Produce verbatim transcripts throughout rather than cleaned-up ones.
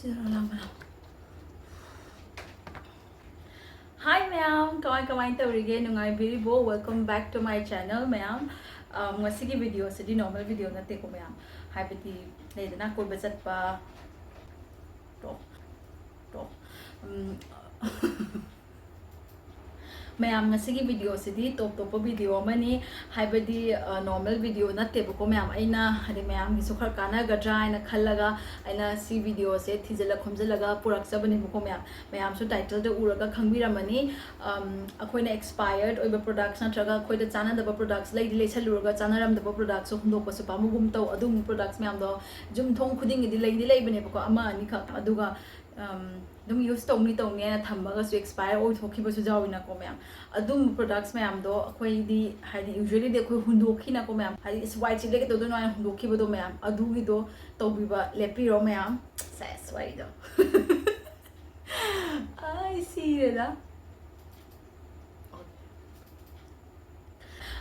Hi ꯃꯌꯥꯝ, ꯀꯃꯥꯏ ꯀꯃꯥꯏ ꯇꯧꯔꯤꯒꯦ? ꯅꯨꯡꯉꯥꯏꯕꯤꯔꯤꯕꯣ? Welcome back to my channel ꯃꯌꯥꯝ. ꯑꯝ, ꯉꯁꯤꯒꯤ video ꯁꯤꯗꯤ normal video ꯅꯠꯇꯦꯀꯣ ꯃꯌꯥꯝ, ꯍꯥꯏꯕꯗꯤ ꯂꯩꯗꯅ ꯀꯣꯏꯕ ꯆꯠꯄ ꯇꯣ ꯇꯣ ꯎꯝ, ꯃꯌꯥꯝ, ꯉꯁꯤꯒꯤ video ꯁꯤꯗꯤ ꯇꯣꯞ ꯇꯣꯞꯄ video ꯑꯃꯅꯤ, ꯍꯥꯏꯕꯗꯤ ꯑ, normal video ꯅꯠꯇꯦꯕꯀꯣ ꯃꯌꯥꯝ꯫ ꯑꯩꯅ ꯍꯥꯏꯗꯤ ꯃꯌꯥꯝꯒꯤꯁꯨ ꯈꯔ ꯀꯥꯟꯅꯒꯗ꯭ꯔꯥ ꯍꯥꯏꯅ ꯈꯜꯂꯒ ꯑꯩꯅ ꯁꯤ video ꯁꯦ ꯊꯤꯖꯤꯜꯂ ꯈꯣꯝꯖꯤꯜꯂꯒ ꯄꯨꯔꯛꯆꯕꯅꯦꯕꯀꯣ ꯃꯌꯥꯝ꯫ ꯃꯌꯥꯝꯁꯨ title ꯗ ꯎꯔꯒ ꯈꯪꯕꯤꯔꯝꯃꯅꯤ꯫ ꯑꯝ, ꯑꯩꯈꯣꯏꯅ expired ꯑꯣꯏꯕ products ꯅꯠꯇ꯭ꯔꯒ ꯑꯩꯈꯣꯏꯗ ꯆꯥꯟꯅꯗꯕ products ꯂꯩꯗꯤ ꯂꯩꯁꯜꯂꯨꯔꯒ ꯆꯥꯟꯅꯔꯝꯗꯕ products ꯁꯨ ꯍꯨꯟꯗꯣꯛꯄꯁꯨ ꯄꯥꯝꯃꯨꯒꯨꯝ ꯇꯧ꯫ ꯑꯗꯨꯒꯨꯝꯕ products ꯃꯌꯥꯝꯗꯣ ꯌꯨꯝꯊꯣꯡ ꯈꯨꯗꯤꯡꯒꯤꯗꯤ ꯂꯩꯗꯤ ꯂꯩꯕꯅꯦꯕꯀꯣ, ꯑꯃ ꯑꯅꯤꯈꯛ꯫ ꯑꯗꯨꯒ ꯑꯝ, ꯑꯗꯨꯝ use ꯇꯧꯅꯤ ꯇꯧꯅꯤ ꯍꯥꯏꯅ ꯊꯝꯃꯒꯁꯨ expire ꯑꯣꯏꯊꯣꯛꯈꯤꯕꯁꯨ ꯌꯥꯎꯋꯤꯅꯀꯣ ꯃꯌꯥꯝ꯫ ꯑꯗꯨꯝꯕ products ꯃꯌꯥꯝꯗꯣ ꯑꯩꯈꯣꯏꯗꯤ ꯍꯥꯏꯗꯤ usually ꯗꯤ ꯑꯩꯈꯣꯏ ꯍꯨꯟꯗꯣꯛꯈꯤꯅꯀꯣ ꯃꯌꯥꯝ, ꯍꯥꯏꯗꯤ "ꯏꯁ, ꯋꯥꯏ ꯆꯤꯜꯂꯦ, ꯀꯩꯗꯧꯗꯣꯏꯅꯣ?" ꯍꯥꯏꯅ ꯍꯨꯟꯗꯣꯛꯈꯤꯕꯗꯣ ꯃꯌꯥꯝ, ꯑꯗꯨꯒꯤꯗꯣ ꯇꯧꯕꯤꯕ ꯂꯦꯞꯄꯤꯔꯣ ꯃꯌꯥꯝ꯫ ꯁꯦꯁ, ꯋꯥꯔꯤꯗꯣ꯫ ꯑꯩ ꯁꯤꯔꯦꯗ꯫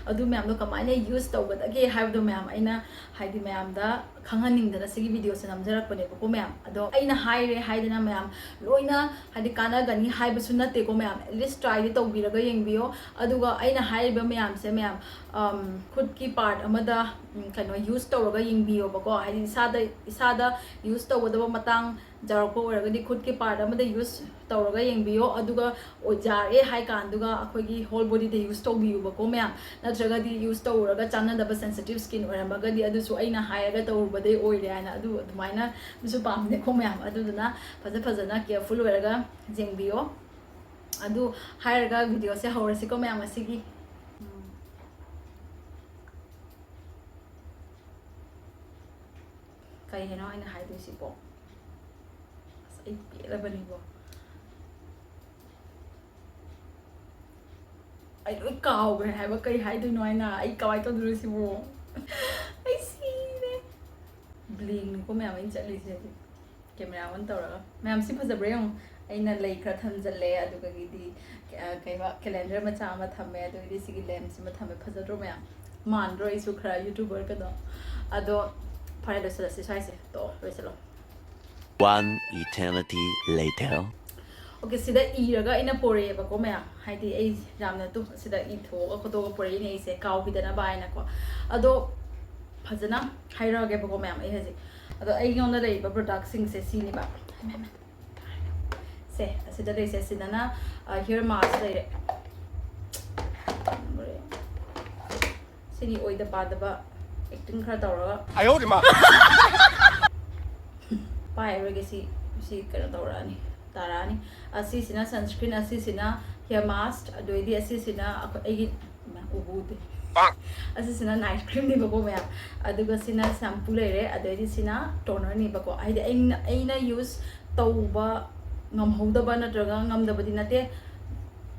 ꯑꯗꯨ ꯃꯌꯥꯝꯗꯣ ꯀꯃꯥꯏꯅ use ꯇꯧꯒꯗꯒꯦ ꯍꯥꯏꯕꯗꯣ ꯃꯌꯥꯝ ꯑꯩꯅ ꯍꯥꯏꯗꯤ ꯃꯌꯥꯝꯗ ꯈꯪꯍꯟꯅꯤꯡꯗꯅ ꯁꯤꯒꯤ video ꯁꯦ ꯅꯝꯖꯔꯛꯄꯅꯦꯕꯀꯣ ꯃꯌꯥꯝ꯫ ꯑꯗꯣ ꯑꯩꯅ ꯍꯥꯏꯔꯦ ꯍꯥꯏꯗꯅ ꯃꯌꯥꯝ ꯂꯣꯏꯅ ꯍꯥꯏꯗꯤ ꯀꯥꯟꯅꯒꯅꯤ ꯍꯥꯏꯕꯁꯨ ꯅꯠꯇꯦꯀꯣ ꯃꯌꯥꯝ, at least try ꯗꯤ ꯇꯧꯕꯤꯔꯒ ꯌꯦꯡꯕꯤꯌꯣ꯫ ꯑꯗꯨꯒ ꯑꯩꯅ ꯍꯥꯏꯔꯤꯕ ꯃꯌꯥꯝꯁꯦ ꯃꯌꯥꯝ, ꯑꯝ, ꯈꯨꯠꯀꯤ part ꯑꯃꯗ, ꯎꯝ, ꯀꯩꯅꯣ, use ꯇꯧꯔꯒ ꯌꯦꯡꯕꯤꯌꯣꯕꯀꯣ꯫ ꯍꯥꯏꯗꯤ ꯏꯁꯥꯗ, ꯏꯁꯥꯗ use ꯇꯧꯒꯗꯕ ꯃꯇꯥꯡ ꯌꯥꯎꯔꯛꯄ ꯑꯣꯏꯔꯒꯗꯤ ꯈꯨꯠꯀꯤ part ꯑꯃꯗ use ꯇꯧꯔꯒ ꯌꯦꯡꯕꯤꯌꯣ꯫ ꯑꯗꯨꯒ ꯑꯣ, ꯌꯥꯔꯦ ꯍꯥꯏ ꯀꯥꯟꯗꯨꯒ ꯑꯩꯈꯣꯏꯒꯤ whole body ꯗ use ꯇꯧꯕꯤꯌꯨꯕꯀꯣ ꯃꯌꯥꯝ꯫ ꯅꯠꯇ꯭ꯔꯒꯗꯤ use ꯇꯧꯔꯨꯔꯒ ꯆꯥꯟꯅꯗꯕ sensitive skin ꯑꯣꯏꯔꯝꯃꯒꯗꯤ ꯑꯗꯨꯁꯨ ꯑꯩꯅ ꯍꯥꯏꯔꯒ ꯇꯧꯔꯨꯕꯗꯩ ꯑꯣꯏꯔꯦ ꯍꯥꯏꯅ ꯑꯗꯨ ꯑꯗꯨꯃꯥꯏꯅ ꯑꯗꯨꯁꯨ ꯄꯥꯝꯗꯦꯀꯣ ꯃꯌꯥꯝ꯫ ꯑꯗꯨꯗꯨꯅ ꯐꯖ ꯐꯖꯅ careful ꯑꯣꯏꯔꯒ ꯌꯦꯡꯕꯤꯌꯣ꯫ ꯑꯗꯨ ꯍꯥꯏꯔꯒ video ꯁꯦ ꯍꯧꯔꯁꯤꯀꯣ ꯃꯌꯥꯝ ꯉꯁꯤꯒꯤ꯫ ꯎꯝ꯫ ꯀꯩ ꯍꯥꯏꯅꯣ ꯑꯩꯅ ꯍꯥꯏꯗꯣꯏꯁꯤꯕꯣ? ꯑꯁ, ꯑꯩ ꯄꯦꯜꯂꯕꯅꯤꯕꯣ꯫ ꯑꯩ ꯂꯣꯏ ꯀꯥꯎꯈ꯭ꯔꯦ ꯍꯥꯏꯕ, ꯀꯩ ꯍꯥꯏꯗꯣꯏꯅꯣ ꯍꯥꯏꯅ꯫ ꯑꯩ ꯀꯃꯥꯏꯅ ꯇꯧꯗꯣꯏꯅꯣ ꯁꯤꯕꯨ? ꯑꯩ ꯁꯤꯔꯦ꯫ Blank ꯅꯤꯀꯣ ꯃꯌꯥꯝ ꯑꯩꯅ ꯆꯠꯂꯤꯁꯦ ꯍꯧꯖꯤꯛ꯫ Camera on ꯇꯧꯔꯒ꯫ ꯃꯌꯥꯝ ꯁꯤ ꯐꯖꯕ꯭ꯔꯥ ꯌꯦꯡꯉꯣ꯫ ꯑꯩꯅ ꯂꯩ ꯈꯔ ꯊꯝꯖꯜꯂꯦ, ꯑꯗꯨꯗꯒꯤꯗꯤ, ꯑ, ꯀꯩꯕ, calendar ꯃꯆꯥ ꯑꯃ ꯊꯝꯃꯦ, ꯑꯗꯨꯗꯒꯤꯗꯤ ꯁꯤꯒꯤ lamp ꯁꯤꯃ ꯊꯝꯃꯦ꯫ ꯐꯖꯗ꯭ꯔꯣ ꯃꯌꯥꯝ? ꯃꯥꯟꯗ꯭ꯔꯣ ꯑꯩꯁꯨ ꯈꯔ YouTuber ꯀꯗꯣ? ꯑꯗꯣ ꯐꯔꯦ, ꯂꯣꯏꯁꯤꯜꯂꯁꯤ ꯁ꯭ꯋꯥꯏꯁꯦ꯫ ꯇꯣ, ꯂꯣꯏꯁꯤꯜꯂꯣ꯫ One eternity later. Okay, ꯁꯤꯗ ꯏꯔꯒ ꯑꯩꯅ ꯄꯣꯔꯛꯑꯦꯕꯀꯣ ꯃꯌꯥꯝ, ꯍꯥꯏꯗꯤ ꯑꯩ ꯌꯥꯝꯅ ꯇꯨ ꯁꯤꯗ ꯏꯊꯣꯛꯑꯒ ꯈꯣꯠꯇꯣꯛꯑꯒ ꯄꯣꯔꯛꯏꯅꯦ ꯑꯩꯁꯦ, ꯀꯥꯎꯈꯤꯗꯅꯕ ꯍꯥꯏꯅꯀꯣ꯫ ꯑꯗꯣ ꯐꯖꯅ ꯍꯥꯏꯔꯛꯑꯒꯦꯕꯀꯣ ꯃꯌꯥꯝ ꯑꯩ ꯍꯧꯖꯤꯛ꯫ ꯑꯗꯣ ꯑꯩꯉꯣꯟꯗ ꯂꯩꯔꯤꯕ ꯄ꯭ꯔꯗꯛꯁꯤꯡꯁꯦ ꯁꯤꯅꯤꯕ꯫ ꯁꯦ, ꯑꯁꯤꯗ ꯂꯩꯁꯦ, ꯁꯤꯗꯅ ꯍꯤꯌꯔ ꯃꯥꯁ ꯂꯩꯔꯦ꯫ ꯁꯤꯒꯤ ꯑꯣꯏꯗ ꯄꯥꯗꯕ ꯑꯦꯛꯇꯤꯡ ꯈꯔ ꯇꯧꯔꯒ 哎呦我的妈！ ꯄꯥꯏꯔꯣꯏꯒꯦ꯫ ꯁꯤ ꯁꯤ ꯀꯩꯅꯣ ꯇꯧꯔꯛꯑꯅꯤ, ꯇꯥꯔꯛꯑꯅꯤ꯫ ꯑꯁꯤꯁꯤꯅ ꯁꯟꯁꯀ꯭ꯔꯤꯟ, ꯑꯁꯤꯁꯤꯅ ꯍꯤꯌꯔ ꯃꯥꯁ, ꯑꯗꯨꯗꯩꯗꯤ ꯑꯁꯤꯁꯤꯅ ꯑꯩꯈꯣꯏ ꯑꯩꯒꯤ ꯎꯕꯨꯗꯤ ꯑꯁꯤꯁꯤꯅ ꯅꯥꯏꯠ ꯀ꯭ꯔꯤꯝꯅꯦꯕꯀꯣ ꯃꯌꯥꯝ꯫ ꯑꯗꯨꯒ ꯁꯤꯅ ꯁꯦꯝꯄꯨ ꯂꯩꯔꯦ, ꯑꯗꯩꯗꯤ ꯁꯤꯅ ꯇꯣꯅꯔꯅꯦꯕꯀꯣ꯫ ꯍꯥꯏꯗꯤ ꯑꯩꯅ ꯑꯩꯅ ꯌꯨꯁ ꯇꯧꯕ ꯉꯝꯍꯧꯗꯕ ꯅꯠꯇ꯭ꯔꯒ ꯉꯝꯗꯕꯗꯤ ꯅꯠꯇꯦ,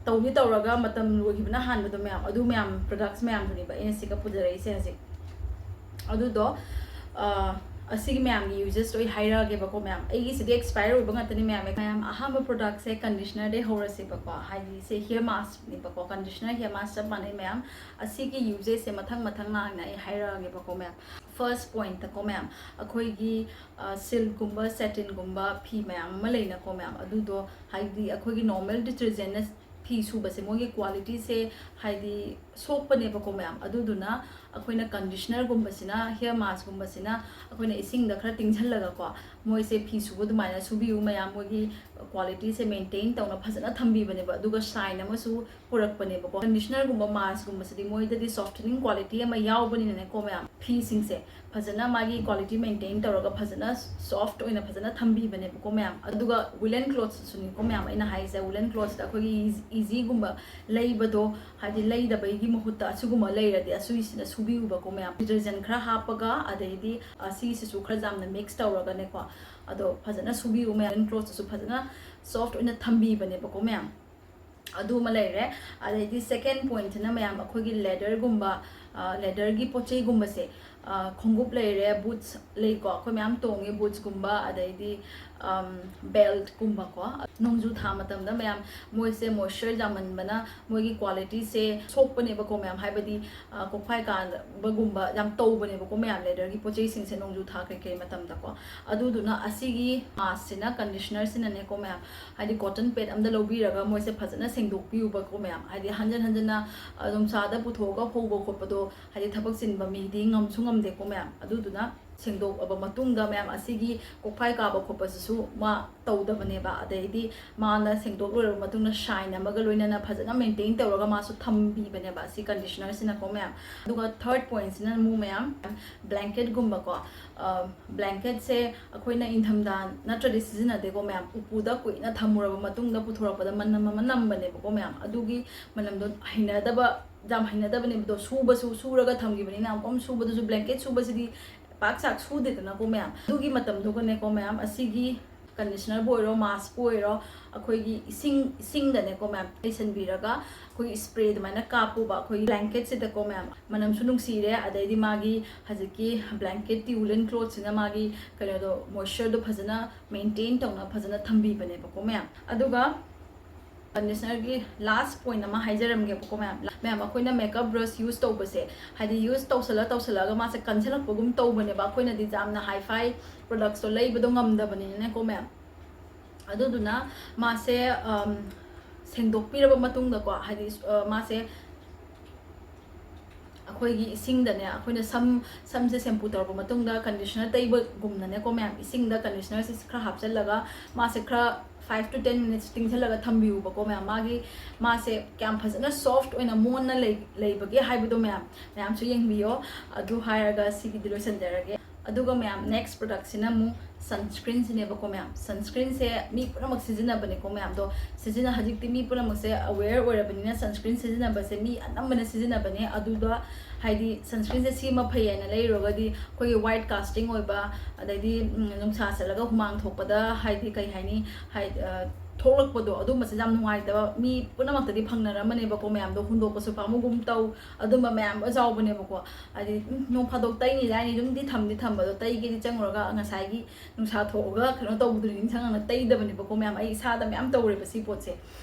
ꯇꯧꯗꯤ ꯇꯧꯔꯒ ꯃꯇꯝ ꯂꯣꯏꯈꯤꯕꯅ ꯍꯥꯟꯕꯗꯣ ꯃꯌꯥꯝ, ꯑꯗꯨ ꯃꯌꯥꯝ ꯄ꯭ꯔꯗꯛꯁ ꯃꯌꯥꯝꯗꯨꯅꯦꯕ ꯑꯩꯅ ꯁꯤꯒ ꯄꯨꯖꯔꯛꯏꯁꯦ ꯍꯧꯖꯤꯛ꯫ ꯑꯗꯨꯗꯣ ꯑ, ꯑꯁꯤꯒꯤ ꯃꯌꯥꯝꯒꯤ ꯌꯨꯖꯦꯁꯇꯣ ꯑꯩ ꯍꯥꯏꯔꯛꯑꯒꯦꯕꯀꯣ ꯃꯌꯥꯝ꯫ ꯑꯩꯒꯤꯁꯤꯗꯤ ꯑꯦꯛꯁꯄꯥꯌꯔ ꯑꯣꯏꯕ ꯉꯥꯛꯇꯅꯤ ꯃꯌꯥꯝ꯫ ꯃꯌꯥꯝ, ꯑꯍꯥꯟꯕ ꯄ꯭ꯔꯗꯛꯁꯦ ꯀꯟꯗꯤꯁꯅꯔꯗꯩ ꯍꯧꯔꯁꯦꯕꯀꯣ꯫ ꯍꯥꯏꯗꯤ ꯁꯤ ꯍꯤꯌꯔ ꯃꯥꯁꯅꯦꯕꯀꯣ, ꯀꯟꯗꯤꯁꯅꯔ ꯍꯤꯌꯔ ꯃꯥꯁ ꯆꯞ ꯃꯥꯟꯅꯩ ꯃꯌꯥꯝ꯫ ꯑꯁꯤꯒꯤ ꯌꯨꯖꯦꯁꯁꯦ ꯃꯊꯪ ꯃꯊꯪ ꯅꯥꯏꯅ ꯑꯩ ꯍꯥꯏꯔꯛꯑꯒꯦꯕꯀꯣ ꯃꯌꯥꯝ꯫ ꯐꯥꯔꯁ ꯄꯣꯏꯟꯠꯇꯀꯣ ꯃꯌꯥꯝ, ꯑꯩꯈꯣꯏꯒꯤ ꯁꯤꯜꯛꯀꯨꯝꯕ ꯁꯦꯇꯤꯟꯒꯨꯝꯕ ꯐꯤ ꯃꯌꯥꯝ ꯑꯃ ꯂꯩꯅꯀꯣ ꯃꯌꯥꯝ, ꯑꯗꯨꯗꯣ ꯍꯥꯏꯗꯤ ꯑꯩꯈꯣꯏꯒꯤ ꯅꯣꯔꯃꯦꯜ ꯗꯤꯇꯔꯖꯦꯟꯅ ꯐꯤ ꯁꯨꯕꯁꯦ ꯃꯣꯏꯒꯤ ꯀ꯭ꯋꯥꯂꯤꯇꯤꯁꯦ ꯍꯥꯏꯗꯤ ꯁꯣꯛꯄꯅꯦꯕꯀꯣ ꯃꯌꯥꯝ꯫ ꯑꯗꯨꯗꯨꯅ ꯑꯩꯈꯣꯏꯅ ꯀꯟꯗꯤꯁꯅꯔꯒꯨꯝꯕꯁꯤꯅ, ꯍꯤꯌꯔ ꯃꯥꯁꯀꯨꯝꯕꯁꯤꯅ ꯑꯩꯈꯣꯏꯅ ꯏꯁꯤꯡꯗ ꯈꯔ ꯇꯤꯡꯁꯤꯜꯂꯒꯀꯣ ꯃꯣꯏꯁꯦ ꯐꯤ ꯁꯨꯕ ꯑꯗꯨꯃꯥꯏꯅ ꯁꯨꯕꯤꯌꯨ ꯃꯌꯥꯝ꯫ ꯃꯣꯏꯒꯤ ꯀ꯭ꯋꯥꯂꯤꯇꯤꯁꯦ ꯃꯦꯟꯇꯦꯟ ꯇꯧꯅ ꯐꯖꯅ ꯊꯝꯕꯤꯕꯅꯦꯕ꯫ ꯑꯗꯨꯒ ꯁꯥꯏꯟ ꯑꯃꯁꯨ ꯄꯨꯔꯛꯄꯅꯦꯕꯀꯣ꯫ ꯀꯟꯗꯤꯁꯅꯔꯒꯨꯝꯕ ꯃꯥꯁꯀꯨꯝꯕꯁꯤꯗꯤ ꯃꯣꯏꯗꯗꯤ ꯁꯣꯐꯇꯅꯤꯡ ꯀ꯭ꯋꯥꯂꯤꯇꯤ ꯑꯃ ꯌꯥꯎꯕꯅꯤꯅꯅꯦꯀꯣ ꯃꯌꯥꯝ, ꯐꯤꯁꯤꯡꯁꯦ ꯐꯖꯅ ꯃꯥꯒꯤ ꯀ꯭ꯋꯥꯂꯤꯇꯤ ꯃꯦꯟꯇꯦꯟ ꯇꯧꯔꯒ ꯐꯖꯅ ꯁꯣꯐꯠ ꯑꯣꯏꯅ ꯐꯖꯅ ꯊꯝꯕꯤꯕꯅꯦꯕꯀꯣ ꯃꯌꯥꯝ꯫ ꯑꯗꯨꯒ ꯋꯨꯂꯟ ꯀ꯭ꯂꯣꯠꯁꯁꯨꯅꯤꯀꯣ ꯃꯌꯥꯝ ꯑꯩꯅ ꯍꯥꯏꯁꯦ꯫ ꯋꯨꯂꯟ ꯀ꯭ꯂꯣꯠꯁꯇ ꯑꯩꯈꯣꯏꯒꯤ ꯏꯖꯤꯒꯨꯝꯕ ꯂꯩꯕꯗꯣ, ꯍꯥꯏꯗꯤ ꯂꯩꯗꯕꯒꯤ ꯃꯍꯨꯠꯇ ꯑꯁꯤꯒꯨꯝꯕ ꯂꯩꯔꯗꯤ ꯑꯁꯤꯁꯤꯅ ꯁꯨꯕꯤꯌꯨꯕꯀꯣ ꯃꯌꯥꯝ꯫ ꯗꯤꯇꯔꯖꯦꯟ ꯈꯔ ꯍꯥꯞꯄꯒ ꯑꯗꯩꯗꯤ ꯑꯁꯤꯁꯤꯁꯨ ꯈꯔ ꯌꯥꯝꯅ ꯃꯤꯛꯁ ꯇꯧꯔꯒꯅꯦꯀꯣ, ꯑꯗꯣ ꯐꯖꯅ ꯁꯨꯕꯤꯌꯨ ꯃꯌꯥꯝ꯫ ꯋꯨꯂꯟ ꯀ꯭ꯂꯣꯠꯁꯇꯁꯨ ꯐꯖꯅ ꯁꯣꯐꯠ ꯑꯣꯏꯅ ꯊꯝꯕꯤꯕꯅꯦꯕꯀꯣ ꯃꯌꯥꯝ꯫ ꯑꯗꯨ ꯑꯃ ꯂꯩꯔꯦ꯫ ꯑꯗꯩꯗꯤ ꯁꯦꯀꯦꯟ ꯄꯣꯏꯟꯠꯁꯤꯅ ꯃꯌꯥꯝ ꯑꯩꯈꯣꯏꯒꯤ ꯂꯦꯗꯔꯒꯨꯝꯕ, ꯂꯦꯗꯔꯒꯤ ꯄꯣꯠ ꯆꯩꯒꯨꯝꯕꯁꯦ ꯑ, ꯈꯣꯡꯎꯞ ꯂꯩꯔꯦ, ꯕꯨꯠꯁ ꯂꯩꯀꯣ, ꯑꯩꯈꯣꯏ ꯃꯌꯥꯝ ꯇꯣꯡꯉꯤ, ꯕꯨꯠꯁꯀꯨꯝꯕ, ꯑꯗꯩꯗꯤ, ꯑꯝ, ꯕꯦꯜꯠꯀꯨꯝꯕꯀꯣ꯫ ꯅꯣꯡꯖꯨ ꯊꯥ ꯃꯇꯝꯗ ꯃꯌꯥꯝ ꯃꯣꯏꯁꯦ ꯃꯣꯏꯁꯆꯔ ꯌꯥꯝꯃꯟꯕꯅ ꯃꯣꯏꯒꯤ ꯀ꯭ꯋꯥꯂꯤꯇꯤꯁꯦ ꯁꯣꯛꯄꯅꯦꯕꯀꯣ ꯃꯌꯥꯝ, ꯍꯥꯏꯕꯗꯤ, ꯑ, ꯀꯣꯛꯐꯥꯏ ꯀꯥꯕꯒꯨꯝꯕ ꯌꯥꯝ ꯇꯧꯕꯅꯦꯕꯀꯣ ꯃꯌꯥꯝ, ꯂꯦꯗꯔꯒꯤ ꯄꯣꯠ ꯆꯩꯁꯤꯡꯁꯦ ꯅꯣꯡꯖꯨ ꯊꯥ ꯀꯩꯀꯩ ꯃꯇꯝꯗꯀꯣ꯫ ꯑꯗꯨꯗꯨꯅ ꯑꯁꯤꯒꯤ ꯃꯥꯁꯁꯤꯅ, ꯀꯟꯗꯤꯁꯅꯔꯁꯤꯅꯅꯦꯀꯣ ꯃꯌꯥꯝ, ꯍꯥꯏꯗꯤ ꯀꯣꯇꯟ ꯄꯦꯗ ꯑꯝꯗ ꯂꯧꯕꯤꯔꯒ ꯃꯣꯏꯁꯦ ꯐꯖꯅ ꯁꯦꯡꯗꯣꯛꯄꯤꯌꯨꯕꯀꯣ ꯃꯌꯥꯝ, ꯍꯥꯏꯗꯤ ꯍꯟꯖꯟ ꯍꯟꯖꯟꯅ, ꯑ, ꯅꯨꯡꯁꯥꯗ ꯄꯨꯊꯣꯛꯑꯒ ꯐꯧꯕ ꯈꯣꯠꯄꯗꯣ ꯍꯥꯏꯗꯤ ꯊꯕꯛ ꯆꯤꯟꯕ ꯃꯤꯗꯤ ꯉꯝꯁꯨ ꯉꯝꯗꯦꯀꯣ ꯃꯌꯥꯝ꯫ ꯑꯗꯨꯗꯨꯅ ꯁꯦꯡꯗꯣꯛꯑꯕ ꯃꯇꯨꯡꯗ ꯃꯌꯥꯝ ꯑꯁꯤꯒꯤ ꯀꯣꯛꯐꯥꯏ ꯀꯥꯕ ꯈꯣꯠꯄꯁꯤꯁꯨ ꯃꯥ ꯇꯧꯗꯕꯅꯦꯕ꯫ ꯑꯗꯩꯗꯤ ꯃꯥꯅ ꯁꯦꯡꯗꯣꯛ ꯂꯣꯏꯔꯕ ꯃꯇꯨꯡꯗ ꯁꯥꯏꯟ ꯑꯃꯒ ꯂꯣꯏꯅꯅ ꯐꯖꯅ ꯃꯦꯟꯇꯦꯟ ꯇꯧꯔꯒ ꯃꯥꯁꯨ ꯊꯝꯕꯤꯕꯅꯦꯕ ꯑꯁꯤ ꯀꯟꯗꯤꯁꯅꯔꯁꯤꯅꯀꯣ ꯃꯌꯥꯝ꯫ ꯑꯗꯨꯒ ꯊꯔꯗ ꯄꯣꯏꯟꯠꯁꯤꯅ ꯑꯃꯨꯛ ꯃꯌꯥꯝ, ꯕ꯭ꯂꯦꯡꯀꯦꯠꯀꯨꯝꯕꯀꯣ, ꯑ, ꯕ꯭ꯂꯦꯡꯀꯦꯠꯁꯦ ꯑꯩꯈꯣꯏꯅ ꯏꯪꯊꯝꯊꯥ ꯅꯠꯇ꯭ꯔꯗꯤ ꯁꯤꯖꯤꯟꯅꯗꯦꯀꯣ ꯃꯌꯥꯝ, ꯎꯄꯨꯗ ꯀꯨꯏꯅ ꯊꯝꯃꯨꯔꯕ ꯃꯇꯨꯡꯗ ꯄꯨꯊꯣꯔꯛꯄꯗ ꯃꯅꯝ ꯑꯃ ꯅꯝꯕꯅꯦꯕꯀꯣ ꯃꯌꯥꯝ꯫ ꯑꯗꯨꯒꯤ ꯃꯅꯝꯗꯣ ꯍꯩꯅꯗꯕ, ꯌꯥꯝ ꯍꯩꯅꯗꯕꯅꯦꯕ ꯑꯗꯣ, ꯁꯨꯕꯁꯨ ꯁꯨꯔꯒ ꯊꯝꯈꯤꯕꯅꯤꯅ, ꯑꯃꯨꯛ ꯁꯨꯕꯗꯨꯁꯨ, ꯕ꯭ꯂꯦꯡꯀꯦꯠ ꯁꯨꯕꯁꯤꯗꯤ ꯄꯥꯛ ꯆꯥꯛ ꯁꯨꯗꯦꯗꯅꯀꯣ ꯃꯌꯥꯝ꯫ ꯑꯗꯨꯒꯤ ꯃꯇꯝꯗꯨꯒꯅꯦꯀꯣ ꯃꯌꯥꯝ, ꯑꯁꯤꯒꯤ ꯀꯟꯗꯤꯁꯅꯔꯕꯨ ꯑꯣꯏꯔꯣ, ꯃꯥꯁꯄꯨ ꯑꯣꯏꯔꯣ, ꯑꯩꯈꯣꯏꯒꯤ ꯏꯁꯤꯡ, ꯏꯁꯤꯡꯗꯅꯦꯀꯣ ꯃꯌꯥꯝ, ꯂꯩꯁꯟꯕꯤꯔꯒ ꯑꯩꯈꯣꯏꯒꯤ ꯁ꯭ꯄ꯭ꯔꯦ ꯑꯗꯨꯃꯥꯏꯅ ꯀꯥꯞꯄꯨꯕ ꯑꯩꯈꯣꯏꯒꯤ ꯕ꯭ꯂꯦꯡꯀꯦꯠꯁꯤꯗꯀꯣ ꯃꯌꯥꯝ꯫ ꯃꯅꯝꯁꯨ ꯅꯨꯡꯁꯤꯔꯦ, ꯑꯗꯩꯗꯤ ꯃꯥꯒꯤ ꯍꯧꯖꯤꯛꯀꯤ ꯕ꯭ꯂꯦꯡꯀꯦꯠꯀꯤ ꯋꯨꯂꯟ ꯀ꯭ꯂꯣꯠꯁꯤꯅ ꯃꯥꯒꯤ ꯀꯩꯅꯣꯗꯣ, ꯃꯣꯏꯁꯆꯔꯗꯣ ꯐꯖꯅ ꯃꯦꯟꯇꯦꯟ ꯇꯧꯅ ꯐꯖꯅ ꯊꯝꯕꯤꯕꯅꯦꯕꯀꯣ ꯃꯌꯥꯝ꯫ ꯑꯗꯨꯒ ꯀꯟꯗꯤꯁꯅꯔꯒꯤ ꯂꯥꯁ ꯄꯣꯏꯟꯠ ꯑꯃ ꯍꯥꯏꯖꯔꯝꯒꯦꯕꯀꯣ ꯃꯌꯥꯝ꯫ ꯃꯌꯥꯝ, ꯑꯩꯈꯣꯏꯅ ꯃꯦꯀꯞ ꯕ꯭ꯔꯁ ꯌꯨꯁ ꯇꯧꯕꯁꯦ, ꯍꯥꯏꯗꯤ ꯌꯨꯁ ꯇꯧꯁꯜꯂ ꯇꯧꯁꯜꯂꯒ ꯃꯥꯁꯦ ꯀꯟꯁꯤꯜꯂꯛꯄꯒꯨꯝ ꯇꯧꯕꯅꯦꯕ, ꯑꯩꯈꯣꯏꯅꯗꯤ ꯌꯥꯝꯅ ꯍꯥꯏ ꯐꯥꯏ ꯄ꯭ꯔꯣꯗꯛꯁꯇꯣ ꯂꯩꯕꯗꯣ ꯉꯝꯗꯕꯅꯤꯅꯅꯦꯀꯣ ꯃꯌꯥꯝ꯫ ꯑꯗꯨꯗꯨꯅ ꯃꯥꯁꯦ, ꯑꯝ, ꯁꯦꯡꯗꯣꯛꯄꯤꯔꯕ ꯃꯇꯨꯡꯗꯀꯣ, ꯍꯥꯏꯗꯤ, ꯑ, ꯃꯥꯁꯦ ꯑꯩꯈꯣꯏꯒꯤ ꯏꯁꯤꯡꯗꯅꯦ, ꯑꯩꯈꯣꯏꯅ ꯁꯝ, ꯁꯝꯁꯦ ꯁꯦꯝꯄꯨ ꯇꯧꯔꯕ ꯃꯇꯨꯡꯗ ꯀꯟꯗꯤꯁꯅꯔ ꯇꯩꯕꯒꯨꯝꯅꯅꯦꯀꯣ ꯃꯌꯥꯝ, ꯏꯁꯤꯡꯗ ꯀꯟꯗꯤꯁꯅꯔꯁꯦ ꯈꯔ ꯍꯥꯞꯆꯤꯜꯂꯒ ꯃꯥꯁꯦ ꯈꯔ five to ten minutes ꯇꯤꯡꯁꯤꯜꯂꯒ ꯊꯝꯕꯤꯌꯨꯕꯀꯣ ꯃꯌꯥꯝ꯫ ꯃꯥꯒꯤ, ꯃꯥꯁꯦ ꯀꯌꯥꯝ ꯐꯖꯅ ꯁꯣꯐ꯭ꯠ ꯑꯣꯏꯅ ꯃꯣꯟꯅ ꯂꯩ-, ꯂꯩꯕꯒꯦ ꯍꯥꯏꯕꯗꯣ ꯃꯌꯥꯝ, ꯃꯌꯥꯝꯁꯨ ꯌꯦꯡꯕꯤꯌꯣ꯫ ꯑꯗꯨ ꯍꯥꯏꯔꯒ ꯁꯤꯒꯤꯗꯤ ꯂꯣꯏꯁꯤꯟꯖꯔꯒꯦ꯫ ꯑꯗꯨꯒ ꯃꯌꯥꯝ, ꯅꯦꯛꯁ ꯄ꯭ꯔꯗꯛꯁꯤꯅ ꯑꯃꯨꯛ ꯁꯟꯁꯀ꯭ꯔꯤꯟꯁꯤꯅꯦꯕꯀꯣ ꯃꯌꯥꯝ꯫ ꯁꯟꯁꯀ꯭ꯔꯤꯟꯁꯦ ꯃꯤ ꯄꯨꯝꯅꯃꯛ ꯁꯤꯖꯤꯟꯅꯕꯅꯦꯀꯣ ꯃꯌꯥꯝ꯫ ꯑꯗꯣ ꯁꯤꯖꯤꯟꯅ-, ꯍꯧꯖꯤꯛꯇꯤ ꯃꯤ ꯄꯨꯝꯅꯃꯛꯁꯦ ꯑꯋꯦꯔ ꯑꯣꯏꯔꯕꯅꯤꯅ ꯁꯟꯁꯀ꯭ꯔꯤꯟ ꯁꯤꯖꯤꯟꯅꯕꯁꯦ ꯃꯤ ꯑꯅꯝꯕꯅ ꯁꯤꯖꯤꯟꯅꯕꯅꯦ꯫ ꯑꯗꯨꯗ ꯍꯥꯏꯗꯤ ꯁꯟꯁꯀ꯭ꯔꯤꯟꯁꯦ ꯁꯤꯃ ꯐꯩ ꯍꯥꯏꯅ ꯂꯩꯔꯨꯔꯒꯗꯤ ꯑꯩꯈꯣꯏꯒꯤ ꯋꯥꯏꯠ ꯀꯥꯁꯇꯤꯡ ꯑꯣꯏꯕ, ꯑꯗꯩꯗꯤ, ꯎꯝ, ꯅꯨꯡꯁꯥ ꯆꯠꯂꯒ ꯍꯨꯃꯥꯡ ꯊꯣꯛꯄꯗ ꯍꯥꯏꯗꯤ ꯀꯩ ꯍꯥꯏꯅꯤ, ꯍꯥꯏ-, ꯑ, ꯊꯣꯛꯂꯛꯄꯗꯣ, ꯑꯗꯨꯝꯕꯁꯦ ꯌꯥꯝ ꯅꯨꯡꯉꯥꯏꯇꯕ, ꯃꯤ ꯄꯨꯝꯅꯃꯛꯇꯗꯤ ꯐꯪꯅꯔꯝꯃꯅꯦꯕꯀꯣ, ꯃꯌꯥꯝꯗꯣ ꯍꯨꯟꯗꯣꯛꯄꯁꯨ ꯄꯥꯝꯃꯨꯒꯨꯝ ꯇꯧ, ꯑꯗꯨꯝꯕ ꯃꯌꯥꯝ ꯂꯣꯏ ꯌꯥꯎꯕꯅꯦꯕꯀꯣ꯫ ꯍꯥꯏꯗꯤ, ꯎꯝ, ꯅꯣꯡ ꯐꯥꯗꯣꯛ ꯇꯩꯅꯤ ꯍꯥꯏꯅꯤ, ꯑꯗꯨꯝꯗꯤ ꯊꯝꯗꯤ ꯊꯝꯕꯗꯣ, ꯇꯩꯒꯦꯗꯤ ꯆꯪꯉꯨꯔꯒ ꯉꯁꯥꯏꯒꯤ ꯅꯨꯡꯁꯥ ꯊꯣꯛꯑꯒ ꯀꯩꯅꯣ ꯇꯧꯕꯗꯨꯗꯤ ꯅꯤꯡꯁꯤꯡꯉꯛꯅ ꯇꯩꯗꯕꯅꯦꯕꯀꯣ ꯃꯌꯥꯝ꯫ ꯑꯩ ꯏꯁꯥꯗ ꯃꯌꯥꯝ ꯇꯧꯔꯦꯕ ꯁꯤ ꯄꯣꯠꯁꯦ꯫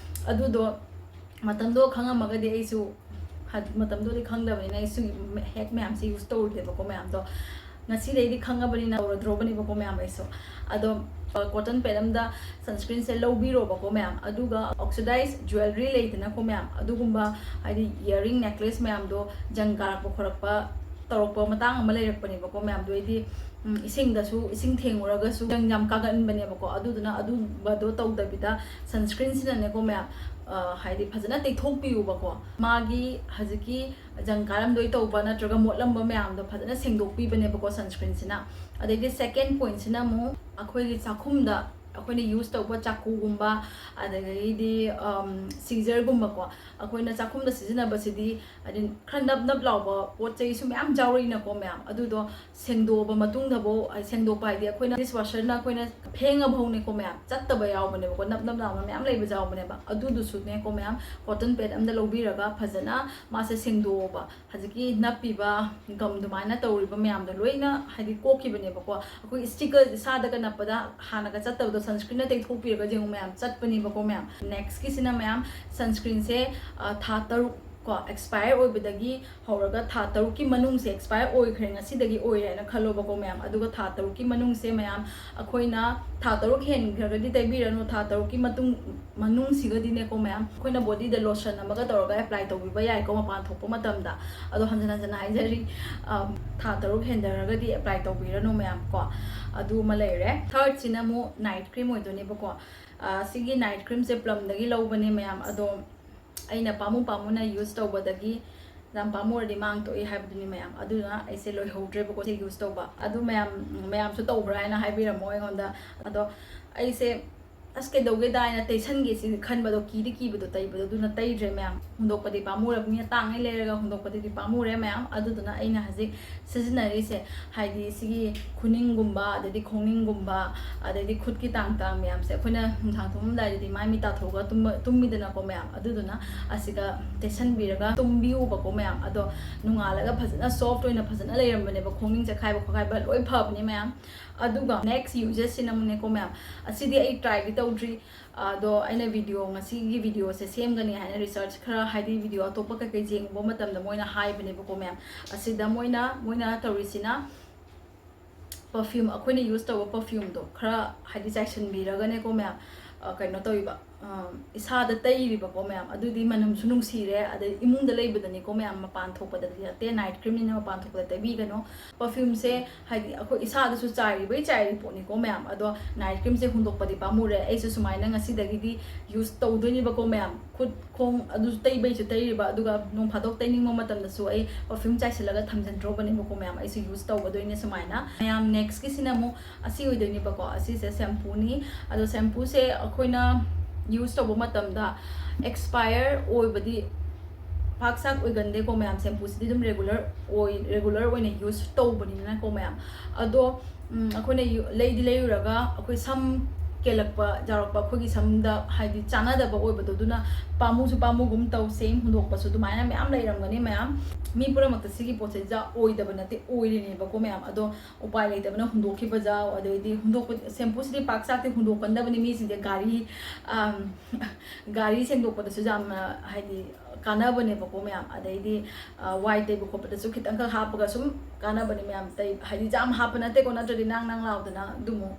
ꯑꯗꯨꯗꯣ ꯃꯇꯝꯗꯣ ꯈꯪꯉꯝꯃꯒꯗꯤ ꯑꯩꯁꯨ ꯍꯥꯏꯗꯤ ꯃꯇꯝꯗꯨꯗꯤ ꯈꯪꯗꯕꯅꯤꯅ ꯑꯩꯁꯨ ꯍꯦꯛ ꯃꯌꯥꯝꯁꯦ ꯌꯨꯁ ꯇꯧꯔꯨꯗꯦꯕꯀꯣ ꯃꯌꯥꯝꯗꯣ꯫ ꯉꯁꯤꯗꯩꯗꯤ ꯈꯪꯉꯕꯅꯤꯅ ꯇꯧꯔꯗ꯭ꯔꯣꯕꯅꯦꯕꯀꯣ ꯃꯌꯥꯝ ꯑꯩꯁꯨ꯫ ꯑꯗꯣ, ꯑ, ꯀꯣꯇꯟ ꯄꯦꯗ ꯑꯝꯗ ꯁꯟꯁꯀ꯭ꯔꯤꯟꯁꯦ ꯂꯧꯕꯤꯔꯣꯕꯀꯣ ꯃꯌꯥꯝ꯫ ꯑꯗꯨꯒ ꯑꯣꯛꯁꯤꯗꯥꯏꯁ ꯖ꯭ꯋꯦꯂꯔꯤ ꯂꯩꯗꯅꯀꯣ ꯃꯌꯥꯝ, ꯑꯗꯨꯒꯨꯝꯕ ꯍꯥꯏꯗꯤ ꯏꯌꯥꯔꯤꯡ, ꯅꯦꯛꯂꯦꯁ ꯃꯌꯥꯝꯗꯣ ꯖꯪ ꯀꯥꯔꯛꯄ ꯈꯣꯠꯂꯛꯄ ꯇꯧꯔꯛꯄ ꯃꯇꯥꯡ ꯑꯃ ꯂꯩꯔꯛꯄꯅꯦꯕꯀꯣ ꯃꯌꯥꯝꯗꯣ꯫ ꯑꯩꯗꯤ, ꯎꯝ, ꯏꯁꯤꯡꯗꯁꯨ, ꯏꯁꯤꯡ ꯊꯦꯡꯉꯨꯔꯒꯁꯨ ꯖꯪ ꯌꯥꯝ ꯀꯥꯒꯟꯕꯅꯦꯕꯀꯣ꯫ ꯑꯗꯨꯗꯨꯅ ꯑꯗꯨꯝꯕꯗꯣ ꯇꯧꯗꯕꯤꯗ ꯁꯟꯁꯀ꯭ꯔꯤꯟꯁꯤꯅꯅꯦꯀꯣ ꯃꯌꯥꯝ, ꯑ, ꯍꯥꯏꯗꯤ ꯐꯖꯅ ꯇꯩꯊꯣꯛꯄꯤꯌꯨꯕꯀꯣ꯫ ꯃꯥꯒꯤ ꯍꯧꯖꯤꯛꯀꯤ ꯖꯪ ꯀꯥꯔꯝꯗꯣꯏ ꯇꯧꯕ ꯅꯠꯇ꯭ꯔꯒ ꯃꯣꯠꯂꯝꯕ ꯃꯌꯥꯝꯗꯣ ꯐꯖꯅ ꯁꯦꯡꯗꯣꯛꯄꯤꯕꯅꯦꯕꯀꯣ ꯁꯟꯁꯀ꯭ꯔꯤꯟꯁꯤꯅ꯫ ꯑꯗꯩꯗꯤ ꯁꯦꯀꯦꯟ ꯄꯣꯏꯟꯠꯁꯤꯅ ꯑꯃꯨꯛ ꯑꯩꯈꯣꯏꯒꯤ ꯆꯥꯛꯈꯨꯝꯗ ꯑꯩꯈꯣꯏꯅ ꯌꯨꯁ ꯇꯧꯕ ꯆꯥꯛꯀꯨꯒꯨꯝꯕ, ꯑꯗꯒꯤꯗꯤ, ꯑꯝ, ꯁꯤꯖꯔꯒꯨꯝꯕꯀꯣ, ꯑꯩꯈꯣꯏꯅ ꯆꯥꯛꯈꯨꯝꯗ ꯁꯤꯖꯤꯟꯅꯕꯁꯤꯗꯤ ꯍꯥꯏꯗꯤ ꯈꯔ ꯅꯞ ꯅꯞ ꯂꯥꯎꯕ ꯄꯣꯠ ꯆꯩꯁꯨ ꯃꯌꯥꯝ ꯌꯥꯎꯔꯛꯏꯅꯀꯣ ꯃꯌꯥꯝ꯫ ꯑꯗꯨꯗꯣ ꯁꯦꯡꯗꯣꯛꯑꯕ ꯃꯇꯨꯡꯗꯐꯧ, ꯍꯥꯏꯗꯤ ꯁꯦꯡꯗꯣꯛꯄ ꯍꯥꯏꯗꯤ ꯑꯩꯈꯣꯏꯅ ꯗꯤꯁ ꯋꯥꯁꯔꯅ ꯑꯩꯈꯣꯏꯅ ꯐꯦꯡꯉꯐꯧꯅꯦꯀꯣ ꯃꯌꯥꯝ, ꯆꯠꯇꯕ ꯌꯥꯎꯕꯅꯦꯕꯀꯣ, ꯅꯞ ꯅꯞ ꯂꯥꯎꯕ ꯃꯌꯥꯝ ꯂꯩꯕ ꯌꯥꯎꯕꯅꯦꯕ꯫ ꯑꯗꯨꯗꯨꯁꯨꯅꯦꯀꯣ ꯃꯌꯥꯝ, ꯀꯣꯇꯟ ꯄꯦꯗ ꯑꯝꯗ ꯂꯧꯕꯤꯔꯒ ꯐꯖꯅ ꯃꯥꯁꯦ ꯁꯦꯡꯗꯣꯛꯑꯣꯕ꯫ ꯍꯧꯖꯤꯛꯀꯤ ꯅꯞꯄꯤꯕ ꯒꯝ ꯑꯗꯨꯃꯥꯏꯅ ꯇꯧꯔꯤꯕ ꯃꯌꯥꯝꯗꯣ ꯂꯣꯏꯅ ꯍꯥꯏꯗꯤ ꯀꯣꯛꯈꯤꯕꯅꯦꯕꯀꯣ꯫ ꯑꯩꯈꯣꯏ ꯁ꯭ꯇꯤꯀꯔ ꯏꯁꯥꯗꯒ ꯅꯞꯄꯗ ꯍꯥꯟꯅꯒ ꯆꯠꯇꯕꯗꯣ ꯁꯟꯁꯀ꯭ꯔꯤꯟꯅ ꯇꯩꯊꯣꯛꯄꯤꯔꯒ ꯌꯦꯡꯉꯨ ꯃꯌꯥꯝ, ꯆꯠꯄꯅꯦꯕꯀꯣ ꯃꯌꯥꯝ꯫ ꯅꯦꯛꯁꯀꯤꯁꯤꯅ ꯃꯌꯥꯝ ꯁꯟꯁꯀ꯭ꯔꯤꯟꯁꯦ, ꯑ, ꯊꯥ ꯇꯔꯨꯛ ꯀꯣ ꯑꯦꯛꯁꯄꯥꯌꯔ ꯑꯣꯏꯕꯗꯒꯤ ꯍꯧꯔꯒ ꯊꯥ ꯇꯔꯨꯛꯀꯤ ꯃꯅꯨꯡꯁꯦ ꯑꯦꯛꯁꯄꯥꯌꯔ ꯑꯣꯏꯈ꯭ꯔꯦ, ꯉꯁꯤꯗꯒꯤ ꯑꯣꯏꯔꯦ ꯍꯥꯏꯅ ꯈꯜꯂꯣꯕꯀꯣ ꯃꯌꯥꯝ꯫ ꯑꯗꯨꯒ ꯊꯥ ꯇꯔꯨꯛꯀꯤ ꯃꯅꯨꯡꯁꯦ ꯃꯌꯥꯝ, ꯑꯩꯈꯣꯏꯅ ꯊꯥ ꯇꯔꯨꯛ ꯍꯦꯟꯈ꯭ꯔꯒꯗꯤ ꯇꯩꯕꯤꯔꯅꯨ꯫ ꯊꯥ ꯇꯔꯨꯛꯀꯤ ꯃꯇꯨꯡ, ꯃꯅꯨꯡꯁꯤꯒꯗꯤꯅꯦꯀꯣ ꯃꯌꯥꯝ, ꯑꯩꯈꯣꯏꯅ ꯕꯣꯗꯤꯗ ꯂꯣꯁꯟ ꯑꯃꯒ ꯇꯧꯔꯒ ꯑꯦꯄ꯭ꯂꯥꯏ ꯇꯧꯕꯤꯕ ꯌꯥꯏꯀꯣ ꯃꯄꯥꯟ ꯊꯣꯛꯄ ꯃꯇꯝꯗ꯫ ꯑꯗꯣ ꯍꯟꯖꯟ ꯍꯟꯖꯟꯅ ꯍꯥꯏꯖꯔꯤ, ꯑꯝ, ꯊꯥ ꯇꯔꯨꯛ ꯍꯦꯟꯊꯔꯒꯗꯤ ꯑꯦꯄ꯭ꯂꯥꯏ ꯇꯧꯕꯤꯔꯅꯨ ꯃꯌꯥꯝ ꯀꯣ꯫ ꯑꯗꯨ ꯑꯃ ꯂꯩꯔꯦ꯫ ꯊꯥꯔꯠꯁꯤꯅ ꯑꯃꯨꯛ ꯅꯥꯏꯠ ꯀ꯭ꯔꯤꯝ ꯑꯣꯏꯗꯣꯏꯅꯦꯕꯀꯣ꯫ ꯑ, ꯁꯤꯒꯤ ꯅꯥꯏꯠ ꯀ꯭ꯔꯤꯝꯁꯦ ꯄ꯭ꯂꯝꯗꯒꯤ ꯂꯧꯕꯅꯦ ꯃꯌꯥꯝ꯫ ꯑꯗꯣ ꯑꯩꯅ ꯄꯥꯝꯃꯨ ꯄꯥꯝꯃꯨꯅ ꯌꯨꯁ ꯇꯧꯕꯗꯒꯤ ꯌꯥꯝ ꯄꯥꯝꯃꯨꯔꯗꯤ ꯃꯥꯡ ꯊꯣꯛꯏ ꯍꯥꯏꯕꯗꯨꯅꯤ ꯃꯌꯥꯝ꯫ ꯑꯗꯨꯅ ꯑꯩꯁꯦ ꯂꯣꯏꯍꯧꯗ꯭ꯔꯦꯕꯀꯣ ꯁꯤ ꯌꯨꯁ ꯇꯧꯕ꯫ ꯑꯗꯨ ꯃꯌꯥꯝ, ꯃꯌꯥꯝꯁꯨ ꯇꯧꯕ꯭ꯔꯥ ꯍꯥꯏꯅ ꯍꯥꯏꯕꯤꯔꯝꯃꯣ ꯑꯩꯉꯣꯟꯗ꯫ ꯑꯗꯣ ꯑꯩꯁꯦ ꯑꯁ, ꯀꯩꯗꯧꯒꯦꯗ ꯍꯥꯏꯅ ꯇꯩꯁꯟꯒꯦ ꯁꯤ ꯈꯟꯕꯗꯣ, ꯀꯤꯗꯤ ꯀꯤꯕꯗꯣ, ꯇꯩꯕꯗꯣ, ꯑꯗꯨꯅ ꯇꯩꯗ꯭ꯔꯦ ꯃꯌꯥꯝ꯫ ꯍꯨꯟꯗꯣꯛꯄꯗꯤ ꯄꯥꯝꯃꯨꯔꯕꯅꯤꯅ, ꯇꯥꯡꯉꯩ ꯂꯩꯔꯒ ꯍꯨꯟꯗꯣꯛꯄꯗꯗꯤ ꯄꯥꯝꯃꯨꯔꯦ ꯃꯌꯥꯝ꯫ ꯑꯗꯨꯗꯨꯅ ꯑꯩꯅ ꯍꯧꯖꯤꯛ ꯁꯤꯖꯤꯟꯅꯔꯤꯁꯦ, ꯍꯥꯏꯗꯤ ꯁꯤꯒꯤ ꯈꯨꯅꯤꯡꯒꯨꯝꯕ, ꯑꯗꯩꯗꯤ ꯈꯣꯡꯅꯤꯡꯒꯨꯝꯕ, ꯑꯗꯩꯗꯤ ꯈꯨꯠꯀꯤ ꯇꯥꯡ ꯇꯥꯡ ꯃꯌꯥꯝꯁꯦ, ꯑꯩꯈꯣꯏꯅ ꯅꯨꯡꯗꯥꯡ ꯇꯨꯝꯃꯝꯗꯥꯏꯗꯗꯤ ꯃꯥꯏ ꯃꯤꯠ ꯇꯥꯊꯣꯛꯑꯒ ꯇꯨꯝꯕ-, ꯇꯨꯝꯃꯤꯗꯅꯀꯣ ꯃꯌꯥꯝ꯫ ꯑꯗꯨꯗꯨꯅ ꯑꯁꯤꯒ ꯇꯩꯁꯟꯕꯤꯔꯒ ꯇꯨꯝꯕꯤꯌꯨꯕꯀꯣ ꯃꯌꯥꯝ꯫ ꯑꯗꯣ ꯅꯣꯡꯉꯥꯜꯂꯒ ꯐꯖꯅ soft ꯑꯣꯏꯅ ꯐꯖꯅ ꯂꯩꯔꯝꯕꯅꯦꯕ, ꯈꯣꯡꯅꯤꯡ ꯆꯦꯈꯥꯏꯕ ꯈꯣꯠꯈꯥꯏꯕ ꯂꯣꯏ ꯐꯕꯅꯦ ꯃꯌꯥꯝ꯫ ꯑꯗꯨꯒ next uses ꯁꯤꯅ ꯑꯃꯨꯛꯅꯦꯀꯣ ꯃꯌꯥꯝ, ꯑꯁꯤꯗꯤ ꯑꯩ try ꯗꯤ ꯇꯧꯗ꯭ꯔꯤ, ꯑꯗꯣ ꯑꯩꯅ video, ꯉꯁꯤꯒꯤ video ꯁꯦ ꯁꯦꯝꯒꯅꯤ ꯍꯥꯏꯅ research ꯈꯔ, ꯍꯥꯏꯗꯤ video ꯑꯇꯣꯞꯄ ꯀꯩꯀꯩ ꯌꯦꯡꯉꯨꯕ ꯃꯇꯝꯗ ꯃꯣꯏꯅ ꯍꯥꯏꯕꯅꯦꯕꯀꯣ ꯃꯌꯥꯝ꯫ ꯑꯁꯤꯗ ꯃꯣꯏꯅ, ꯃꯣꯏꯅ ꯇꯧꯔꯤꯁꯤꯅ perfume, ꯑꯩꯈꯣꯏꯅ use ꯇꯧꯕ perfume ꯗꯣ ꯈꯔ ꯍꯥꯏꯗꯤ ꯆꯥꯏꯁꯤꯟꯕꯤꯔꯒꯅꯦꯀꯣ ꯃꯌꯥꯝ, ꯑ, ꯀꯩꯅꯣ ꯇꯧꯔꯤꯕ, ꯑ, ꯏꯁꯥꯗ ꯇꯩꯔꯤꯕꯀꯣ ꯃꯌꯥꯝ꯫ ꯑꯗꯨꯗꯤ ꯃꯅꯝꯁꯨ ꯅꯨꯡꯁꯤꯔꯦ, ꯑꯗꯩ ꯏꯃꯨꯡꯗ ꯂꯩꯕꯗꯅꯤꯀꯣ ꯃꯌꯥꯝ, ꯃꯄꯥꯟ ꯊꯣꯛꯄꯗꯗꯤ ꯅꯠꯇꯦ, night cream ꯅꯤꯅ ꯃꯄꯥꯟ ꯊꯣꯛꯄꯗ ꯇꯩꯕꯤꯒꯅꯣ꯫ Perfume ꯁꯦ ꯍꯥꯏꯗꯤ ꯑꯩꯈꯣꯏ ꯏꯁꯥꯗꯁꯨ ꯆꯥꯏꯔꯤꯕꯩ ꯆꯥꯏꯔꯤ ꯄꯣꯠꯅꯤꯀꯣ ꯃꯌꯥꯝ꯫ ꯑꯗꯣ night cream ꯁꯦ ꯍꯨꯟꯗꯣꯛꯄꯗꯤ ꯄꯥꯝꯃꯨꯔꯦ꯫ ꯑꯩꯁꯨ ꯁꯨꯃꯥꯏꯅ ꯉꯁꯤꯗꯒꯤꯗꯤ use ꯇꯧꯗꯣꯏꯅꯦꯕꯀꯣ ꯃꯌꯥꯝ꯫ ꯈꯨꯠ ꯈꯣꯡ ꯑꯗꯨꯁꯨ ꯇꯩꯕꯩꯁꯨ ꯇꯩꯔꯤꯕ, ꯑꯗꯨꯒ ꯅꯣꯡ ꯐꯥꯗꯣꯛ ꯇꯩꯅꯤꯡꯕ ꯃꯇꯝꯗꯁꯨ ꯑꯩ perfume ꯆꯥꯏꯁꯤꯜꯂꯒ ꯊꯝꯖꯟꯗ꯭ꯔꯣꯕꯅꯦꯕꯀꯣ ꯃꯌꯥꯝ꯫ ꯑꯩꯁꯨ use ꯇꯧꯒꯗꯣꯏꯅꯦ ꯁꯨꯃꯥꯏꯅ꯫ ꯃꯌꯥꯝ, next ꯀꯤꯁꯤꯅ ꯑꯃꯨꯛ ꯑꯁꯤ ꯑꯣꯏꯗꯣꯏꯅꯦꯕꯀꯣ꯫ ꯑꯁꯤꯁꯦ shampoo ꯅꯤ꯫ ꯑꯗꯣ shampoo ꯁꯦ ꯑꯩꯈꯣꯏꯅ use ꯇꯧꯕ ꯃꯇꯝꯗ expire ꯑꯣꯏꯕꯗꯤ ꯄꯥꯛ ꯆꯥꯛ ꯑꯣꯏꯒꯟꯗꯦꯀꯣ ꯃꯌꯥꯝ꯫ Shampoo ꯁꯤꯗꯤ ꯑꯗꯨꯝ regular ꯑꯣꯏ, regular ꯑꯣꯏꯅ use ꯇꯧꯕꯅꯤꯅꯀꯣ ꯃꯌꯥꯝ꯫ ꯑꯗꯣ, ꯎꯝ, ꯑꯩꯈꯣꯏꯅ ꯌꯨ-, ꯂꯩꯗꯤ ꯂꯩꯔꯨꯔꯒ ꯑꯩꯈꯣꯏ ꯁꯝ ꯀꯦꯜꯂꯛꯄ ꯌꯥꯎꯔꯛꯄ, ꯑꯩꯈꯣꯏꯒꯤ ꯁꯝꯗ ꯍꯥꯏꯗꯤ ꯆꯥꯟꯅꯗꯕ ꯑꯣꯏꯕꯗꯣ, ꯑꯗꯨꯅ ꯄꯥꯝꯃꯨꯁꯨ ꯄꯥꯝꯃꯨꯒꯨꯝ ꯇꯧ, ꯁꯦꯝ ꯍꯨꯟꯗꯣꯛꯄꯁꯨ ꯑꯗꯨꯃꯥꯏꯅ ꯃꯌꯥꯝ ꯂꯩꯔꯝꯒꯅꯤ ꯃꯌꯥꯝ꯫ ꯃꯤ ꯄꯨꯝꯅꯃꯛꯇ ꯁꯤꯒꯤ ꯄꯣꯠꯁꯦ ꯑꯣꯏꯗꯕ ꯅꯠꯇꯦ, ꯑꯣꯏꯔꯤꯅꯦꯕꯀꯣ ꯃꯌꯥꯝ꯫ ꯑꯗꯣ ꯎꯄꯥꯏ ꯂꯩꯇꯕꯅ ꯍꯨꯟꯗꯣꯛꯈꯤꯕ ꯌꯥꯎ꯫ ꯑꯗꯩꯗꯤ ꯍꯨꯟꯗꯣꯛꯄ, shampoo ꯁꯤꯗꯤ ꯄꯥꯛ ꯆꯥꯛꯇꯤ ꯍꯨꯟꯗꯣꯛꯀꯟꯗꯕꯅꯤ ꯃꯤꯁꯤꯡꯁꯦ꯫ ꯒꯥꯔꯤ, ꯑꯝ, ꯒꯥꯔꯤ ꯁꯦꯡꯗꯣꯛꯄꯗꯁꯨ ꯌꯥꯝꯅ ꯍꯥꯏꯗꯤ ꯀꯥꯟꯅꯕꯅꯦꯕꯀꯣ ꯃꯌꯥꯝ꯫ ꯑꯗꯩꯗꯤ, ꯑ, ꯋꯥꯏ ꯇꯩꯕ ꯈꯣꯠꯄꯗꯁꯨ ꯈꯤꯇꯪꯈꯛ ꯍꯥꯞꯄꯒ ꯁꯨꯝ ꯀꯥꯟꯅꯕꯅꯦ ꯃꯌꯥꯝ꯫ ꯇꯩ-, ꯍꯥꯏꯗꯤ ꯌꯥꯝ ꯍꯥꯞꯄ ꯅꯠꯇꯦꯀꯣ, ꯅꯠꯇ꯭ꯔꯗꯤ ꯅꯥꯡ ꯅꯥꯡ ꯂꯥꯎꯗꯅ ꯑꯗꯨꯃꯨꯛ꯫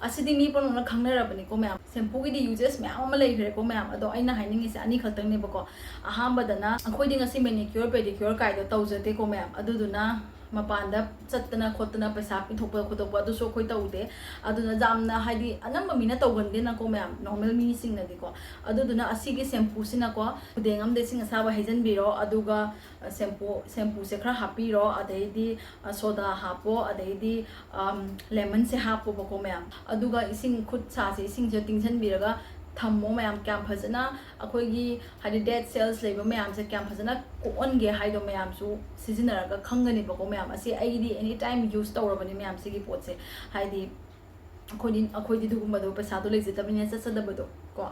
ꯑꯁꯤꯗꯤ ꯃꯤ ꯄꯨꯝꯅꯃꯛꯅ ꯈꯪꯅꯔꯕꯅꯤꯀꯣ ꯃꯌꯥꯝ꯫ Shampoo ꯒꯤꯗꯤ uses ꯃꯌꯥꯝ ꯑꯃ ꯂꯩꯈ꯭ꯔꯦꯀꯣ ꯃꯌꯥꯝ꯫ ꯑꯗꯣ ꯑꯩꯅ ꯍꯥꯏꯅꯤꯡꯉꯤꯁꯦ ꯑꯅꯤꯈꯛꯇꯪꯅꯦꯕꯀꯣ꯫ ꯑꯍꯥꯟꯕꯗꯅ ꯑꯩꯈꯣꯏꯗꯤ ꯉꯁꯤ manicure pedicure ꯀꯥꯏꯗꯣ ꯇꯧꯖꯗꯦꯀꯣ ꯃꯌꯥꯝ꯫ ꯑꯗꯨꯗꯨꯅ ꯃꯄꯥꯟꯗ ꯆꯠꯇꯅ ꯈꯣꯠꯇꯅ ꯄꯩꯁꯥ ꯄꯤꯊꯣꯛꯄ ꯈꯣꯠꯇꯣꯛꯄ ꯑꯗꯨꯁꯨ ꯑꯩꯈꯣꯏ ꯇꯧꯗꯦ꯫ ꯑꯗꯨꯅ ꯌꯥꯝꯅ, ꯍꯥꯏꯗꯤ, ꯑꯅꯝꯕ ꯃꯤꯅ ꯇꯧꯒꯟꯗꯦꯅꯀꯣ ꯃꯌꯥꯝ, ꯅꯣꯔꯃꯦꯜ ꯃꯤꯁꯤꯡꯅꯗꯤꯀꯣ꯫ ꯑꯗꯨꯗꯨꯅ ꯑꯁꯤꯒꯤ ꯁꯦꯝꯄꯨꯁꯤꯅꯀꯣ, ꯈꯨꯗꯦꯡ ꯑꯃꯗ ꯏꯁꯤꯡ ꯑꯁꯥꯕ ꯍꯩꯖꯤꯟꯕꯤꯔꯣ, ꯑꯗꯨꯒ ꯁꯦꯝꯄꯨ, ꯁꯦꯝꯄꯨꯁꯦ ꯈꯔ ꯍꯥꯞꯄꯤꯔꯣ, ꯑꯗꯩꯗꯤ ꯁꯣꯗꯥ ꯍꯥꯞꯄꯣ, ꯑꯗꯩꯗꯤ ꯂꯦꯃꯟꯁꯦ ꯍꯥꯞꯄꯣꯕꯀꯣ ꯃꯌꯥꯝ꯫ ꯑꯗꯨꯒ ꯏꯁꯤꯡ, ꯈꯨꯠ ꯁꯥꯁꯦ ꯏꯁꯤꯡꯁꯦ ꯇꯤꯡꯁꯤꯟꯕꯤꯔꯒ ꯊꯝꯃꯣ ꯃꯌꯥꯝ꯫ ꯀꯌꯥꯝ ꯐꯖꯅ ꯑꯩꯈꯣꯏꯒꯤ, ꯍꯥꯏꯗꯤ, ꯗꯦꯠ ꯁꯦꯜꯁ ꯂꯩꯕ ꯃꯌꯥꯝꯁꯦ ꯀꯌꯥꯝ ꯐꯖꯅ ꯀꯣꯛꯍꯟꯒꯦ ꯍꯥꯏꯗꯣ ꯃꯌꯥꯝꯁꯨ ꯁꯤꯖꯤꯟꯅꯔꯒ ꯈꯪꯒꯅꯤꯕꯀꯣ ꯃꯌꯥꯝ꯫ ꯑꯁꯤ ꯑꯩꯒꯤꯗꯤ ꯑꯦꯅꯤ ꯇꯥꯏꯝ ꯌꯨꯁ ꯇꯧꯔꯕꯅꯤ ꯃꯌꯥꯝ, ꯁꯤꯒꯤ ꯄꯣꯠꯁꯦ꯫ ꯍꯥꯏꯗꯤ ꯑꯩꯈꯣꯏꯗꯤ, ꯑꯩꯈꯣꯏꯗꯤ ꯑꯗꯨꯒꯨꯝꯕꯗꯣ ꯄꯩꯁꯥꯗꯣ ꯂꯩꯖꯗꯕꯅꯤꯅ ꯆꯠꯆꯗꯕꯗꯣ ꯀꯣ꯫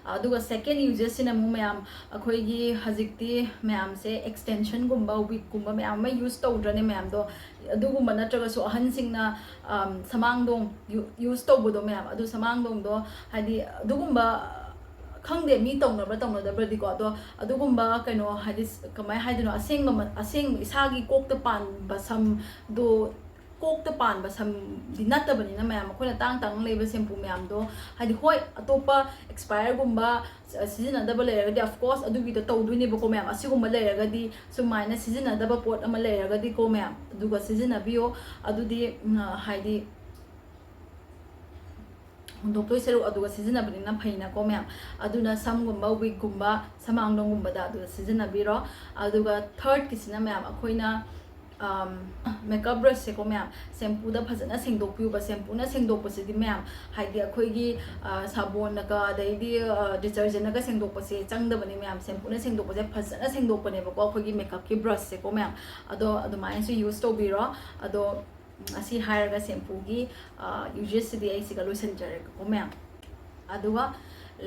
ꯑꯗꯨꯒ ꯁꯦꯀꯦꯟ ꯌꯨꯖꯦꯁꯁꯤꯅ ꯑꯃꯨꯛ ꯃꯌꯥꯝ, ꯑꯩꯈꯣꯏꯒꯤ ꯍꯧꯖꯤꯛꯇꯤ ꯃꯌꯥꯝꯁꯦ ꯑꯦꯛꯁꯇꯦꯟꯁꯟꯒꯨꯝꯕ, ꯋꯤꯛꯀꯨꯝꯕ ꯃꯌꯥꯝ ꯑꯃ ꯌꯨꯁ ꯇꯧꯗ꯭ꯔꯅꯦ ꯃꯌꯥꯝꯗꯣ꯫ ꯑꯗꯨꯒꯨꯝꯕ ꯅꯠꯇ꯭ꯔꯒꯁꯨ ꯑꯍꯟꯁꯤꯡꯅ, ꯑꯝ, ꯁꯃꯥꯡꯗꯣꯡ ꯌꯨ-, ꯌꯨꯁ ꯇꯧꯕꯗꯣ ꯃꯌꯥꯝ, ꯑꯗꯨ ꯁꯃꯥꯡꯗꯣꯡꯗꯣ, ꯍꯥꯏꯗꯤ, ꯑꯗꯨꯒꯨꯝꯕ, ꯈꯪꯗꯦ ꯃꯤ ꯇꯧꯅꯕ꯭ꯔꯥ ꯇꯧꯅꯗꯕ꯭ꯔꯗꯤꯀꯣ, ꯑꯗꯣ ꯑꯗꯨꯒꯨꯝꯕ ꯀꯩꯅꯣ, ꯍꯥꯏꯗꯤ, ꯀꯃꯥꯏ ꯍꯥꯏꯗꯣꯏꯅꯣ, ꯑꯁꯦꯡꯕ ꯃ-, ꯑꯁꯦꯡꯕ ꯏꯁꯥꯒꯤ ꯀꯣꯛꯇ ꯄꯥꯟꯕ ꯁꯝꯗꯣ, ꯀꯣꯛꯇ ꯄꯥꯟꯕ ꯁꯝꯗꯤ ꯅꯠꯇꯕꯅꯤꯅ ꯃꯌꯥꯝ, ꯑꯩꯈꯣꯏꯅ ꯇꯥꯡ ꯇꯥꯡꯅ ꯂꯩꯕ ꯁꯦꯝꯄꯨ ꯃꯌꯥꯝꯗꯣ, ꯍꯥꯏꯗꯤ, ꯍꯣꯏ, ꯑꯇꯣꯞꯄ ꯑꯦꯛꯁꯄꯥꯌꯔꯒꯨꯝꯕ, ꯑ, ꯁꯤꯖꯤꯟꯅꯗꯕ ꯂꯩꯔꯒꯗꯤ, of course, ꯑꯗꯨꯒꯤꯗꯣ ꯇꯧꯗꯣꯏꯅꯦꯕꯀꯣ ꯃꯌꯥꯝ꯫ ꯑꯁꯤꯒꯨꯝꯕ ꯂꯩꯔꯒꯗꯤ, ꯁꯨꯃꯥꯏꯅ ꯁꯤꯖꯤꯟꯅꯗꯕ ꯄꯣꯠ ꯑꯃ ꯂꯩꯔꯒꯗꯤꯀꯣ ꯃꯌꯥꯝ, ꯑꯗꯨꯒ ꯁꯤꯖꯤꯟꯅꯕꯤꯌꯣ꯫ ꯑꯗꯨꯗꯤ, ꯎꯝ, ꯍꯥꯏꯗꯤ, ꯍꯨꯟꯗꯣꯛꯇꯣꯏ ꯁꯔꯨꯛ ꯑꯗꯨꯒ ꯁꯤꯖꯤꯟꯅꯕꯅꯤꯅ ꯐꯩꯅꯀꯣ ꯃꯌꯥꯝ꯫ ꯑꯗꯨꯅ ꯁꯝꯒꯨꯝꯕ, ꯋꯤꯛꯀꯨꯝꯕ, ꯁꯃꯥꯡꯂꯣꯝꯒꯨꯝꯕꯗ ꯑꯗꯨꯗ ꯁꯤꯖꯤꯟꯅꯕꯤꯔꯣ꯫ ꯑꯗꯨꯒ ꯊꯔꯠꯀꯤꯁꯤꯅ ꯃꯌꯥꯝ, ꯑꯩꯈꯣꯏꯅ, ꯑꯝ, ꯃꯦꯀꯞ ꯕ꯭ꯔꯁꯁꯦꯀꯣ ꯃꯌꯥꯝ, ꯁꯦꯝꯄꯨꯗ ꯐꯖꯅ ꯁꯦꯡꯗꯣꯛꯄꯤꯌꯨꯕ꯫ ꯁꯦꯝꯄꯨꯅ ꯁꯦꯡꯗꯣꯛꯄꯁꯤꯗꯤ ꯃꯌꯥꯝ, ꯍꯥꯏꯗꯤ, ꯑꯩꯈꯣꯏꯒꯤ, ꯑ, ꯁꯥꯕꯣꯟꯅꯒ, ꯑꯗꯩꯗꯤ, ꯑ, ꯗꯤꯇꯔꯖꯦꯟꯅꯒ ꯁꯦꯡꯗꯣꯛꯄꯁꯦ ꯆꯪꯗꯕꯅꯤ ꯃꯌꯥꯝ꯫ ꯁꯦꯝꯄꯨꯅ ꯁꯦꯡꯗꯣꯛꯄꯁꯦ ꯐꯖꯅ ꯁꯦꯡꯗꯣꯛꯄꯅꯦꯕꯀꯣ, ꯑꯩꯈꯣꯏꯒꯤ ꯃꯦꯀꯞꯀꯤ ꯕ꯭ꯔꯁꯁꯦꯀꯣ ꯃꯌꯥꯝ꯫ ꯑꯗꯣ ꯑꯗꯨꯃꯥꯏꯅꯁꯨ ꯌꯨꯁ ꯇꯧꯕꯤꯔꯣ꯫ ꯑꯗꯣ, ꯎꯝ, ꯑꯁꯤ ꯍꯥꯏꯔꯒ ꯁꯦꯝꯄꯨꯒꯤ, ꯑ, ꯌꯨꯖꯦꯁꯁꯤꯗꯤ ꯑꯩ ꯁꯤꯒ ꯂꯣꯏꯁꯤꯟꯖꯔꯒꯦꯀꯣ ꯃꯌꯥꯝ꯫ ꯑꯗꯨꯒ